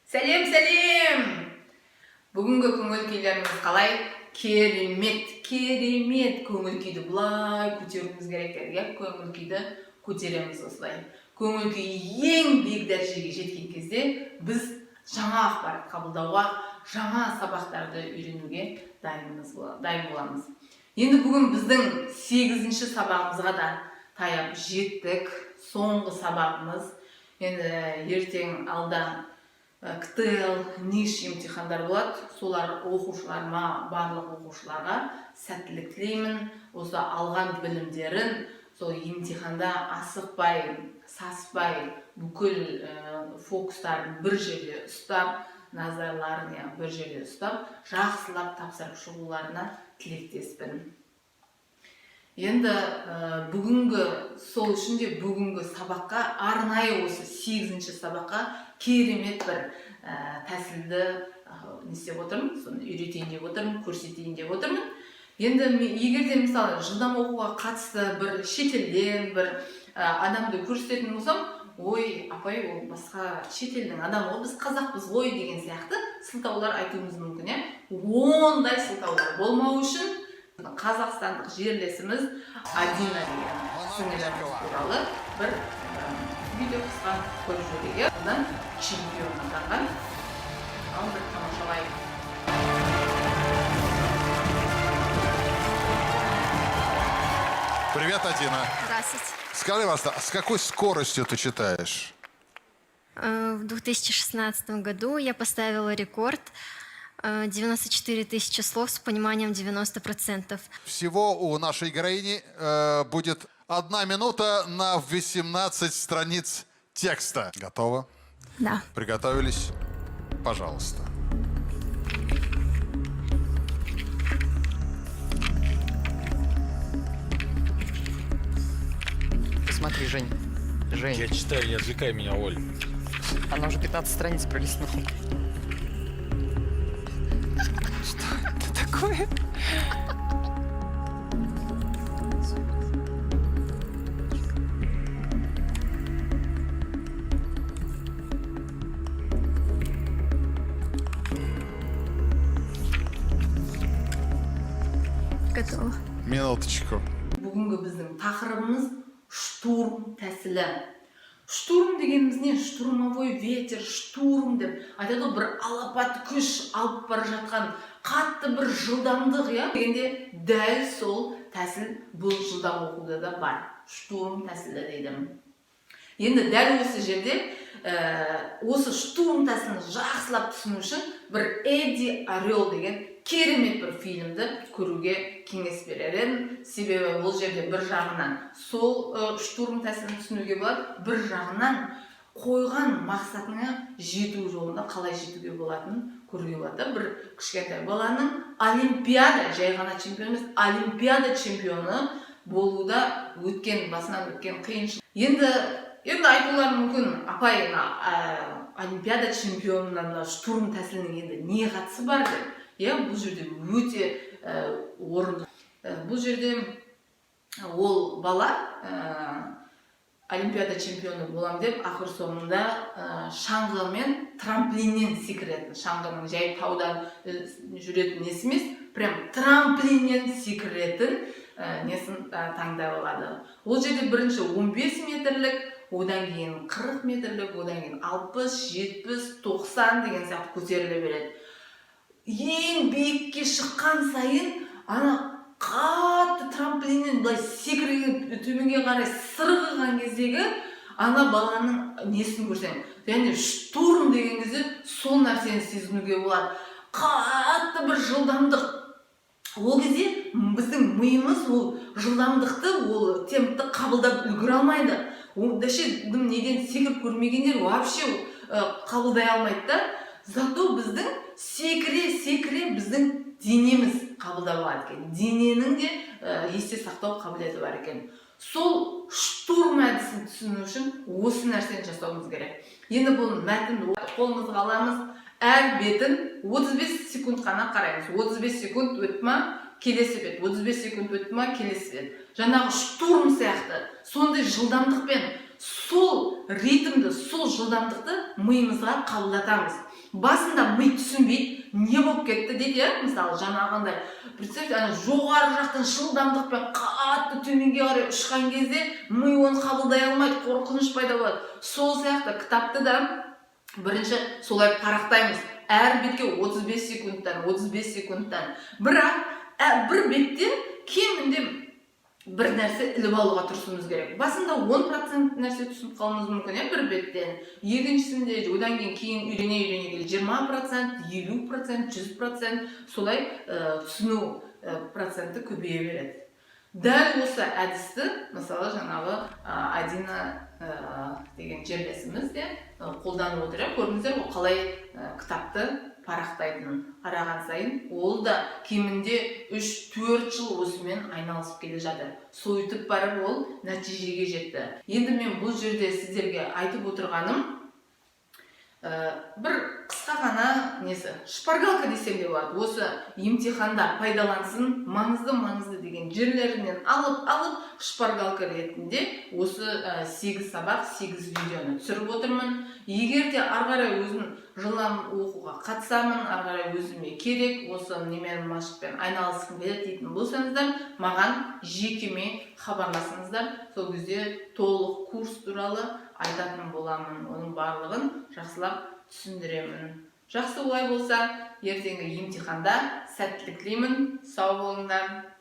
Сәлем, сәлем! Бүгінгі көңіл күйлеріңіз қалай? Керемет, керемет! Көңіл күйді былай көтеруіміз керек дедік, иә? Көңіл күйді көтереміз осылай. Көңіл күй ең биік дәрежеге жеткен кезде біз жаңа ақпарат қабылдауға, жаңа сабақтарды үйренуге дайын боламыз. Енді бүгін біздің 8-ші сабағымызға да таяп жеттік. Соңғы сабағымыз. Енді ертең алда КТЛ, НИШ емтихандар болады. Солар оқушыларыма, барлық оқушыларға сәттілік тілеймін. Осы алған білімдерін сол емтиханда асықпай, саспай, бүкіл фокустарын бір жерде ұстап, назарларын, иә, бір жерде ұстап, жақсылап тапсырып шығуларына тілектеспін. Енді бүгінгі, сол үшін де бүгінгі сабаққа арнайы, осы 8-ші сабаққа керемет бір тәсілді не істеп отырмын, соны үйретейін деп отырмын, көрсетейін деп отырмын. Енді егер де, мысалы, жылдам оқуға қатысты бір шетелден бір адамды көрсететін болсам, «Ой, апай, ол басқа шетелдің адамы ғой, біз қазақпыз ғой» деген сияқты сылтаулар айтуымыз мүмкін, иә. Ондай сылтаулар болмау үшін қазақстандық жерлесіміз Адина деген сіңіліміз туралы бір видео қысқа көріп жіберейік, иә. Одан чемпион атанған. Ал бір тамашалайық. Привет, Адина. Здравствуйте. Скажи, пожалуйста, а с какой скоростью ты читаешь? В 2016 году я поставила рекорд 94 тысячи слов с пониманием 90%. Всего у нашей героини будет 1 минута на 18 страниц текста. Готово? Да. Приготовились? Пожалуйста. Посмотри, Жень. Жень, Я читаю, не отвлекай меня, Оль. Она уже 15 страниц пролистнула. Что это такое? Готово. Минуточку. Бүгінгі біздің тақырыбымыз — штурм тәсілі. Штурм дегеніміз не? Штурмовой ветер, штурм деп айтады ғой, бір алапат күш алып бара жатқан қатты бір жылдамдық, иә, дегенде дәл сол тәсіл бұл жылдам оқуда да бар, штурм тәсілі дейді. Енді дәл осы жерде осы штурм тәсілін жақсылап түсіну үшін бір «Эдди Орел» деген керемет бір фильмді көруге кеңес берер едім. Себебі бұл жерде бір жағынан сол штурм тәсілін түсінуге болады, бір жағынан қойған мақсатыңа жету жолында қалай жетуге болатынын көруге болады да. Бір кішкентай баланың олимпиада, жай ғана чемпион емес, олимпиада чемпионы болуда өткен, басынан өткен қиыншылық. Енді айтулары мүмкін: «Апай, мына олимпиада чемпионына мына штурм тәсілінің енді не қатысы бар?» — деп, иә. Бұл жерде өте орынды. Бұл жерде ол бала олимпиада чемпионы болам деп, ақыр соңында шаңғымен трамплиннен секіретін, шаңғының жай таудан жүретін несі емес, прям трамплиннен секіретін несін таңдап алады. Ол жерде бірінші 15 метрлік, одан кейін 40 метрлік, одан кейін 60, 70, 90 деген сияқты көтеріле береді. Ең биікке шыққан сайын ана қатты трамплиннен былай секірген, төменге қарай сырғыған кездегі ана баланың несін көрсең, яғни штурм деген кезде сол нәрсені сезінуге болады, қатты бір жылдамдық. Ол кезде біздің миымыз ол жылдамдықты, ол темпті қабылдап үлгере алмайды. Ол вообще дым неден секіріп көрмегендер вообще қабылдай алмайды да. Зато біздің секіре секіре біздің денеміз қабылдап алады екен. Дененің де есте сақтау қабілеті бар екен. Сол штурм әдісін түсіну үшін осы нәрсені жасауымыз керек. Енді бұл мәтінді қолымызға аламыз, әр бетін 35 секунд қана қараймыз. 35 секунд өтті ма, келесі бет, 35 секунд өтті ма, келесі бет. Жаңағы штурм сияқты сондай жылдамдықпен. Сол ритмді, сол жылдамдықты миымызға қабылдатамыз. Басында ми түсінбейді, не болып кетті дейді, иә. Мысалы, жаңағындай, представьте, ана жоғары жақтан жылдамдықпен қатты төменге қарай ұшқан кезде ми оны қабылдай алмайды, қорқыныш пайда болады. Сол сияқты кітапты да бірінші солай парақтаймыз, әр бетке 35 секундтан, 35 секундтан. Бірақ бір беттен кемінде бір нәрсе іліп алуға тырысуымыз керек. Басында 10% нәрсе түсініп қалуымыз мүмкін, иә, бір беттен. Екіншісінде, одан кейін үйрене үйрене келе 20%, 50%, 100%, солай түсіну проценті көбейе береді. Дәл осы әдісті, мысалы, жаңағы Адина деген жерлесіміз де қолданып отыр, иә. Көрдіңіздер ғой, қалай кітапты парақтайтынын. Қараған сайын ол да кемінде 3-4 жыл осымен айналысып келе жатыр. Сөйтіп барып ол нәтижеге жетті. Енді мен бұл жерде сіздерге айтып отырғаным бір қысқа ғана несі, шпаргалка десем де болады. Осы емтиханда пайдалансын, маңызды маңызды деген жерлерінен алып алып, шпаргалка ретінде осы 8 сабақ, 8 видеоны түсіріп отырмын. Егер де ары қарай өзім жылдам оқуға қатысамын, ары қарай өзіме керек осы немен, машықпен айналысқым келеді дейтін болсаңыздар, маған жекеме хабарласыңыздар. Сол кезде толық курс туралы айтатын боламын, оның барлығын жақсылап түсіндіремін. Жақсы, олай болса, ертеңгі емтиханда сәттілік тілеймін. Сау болыңдар.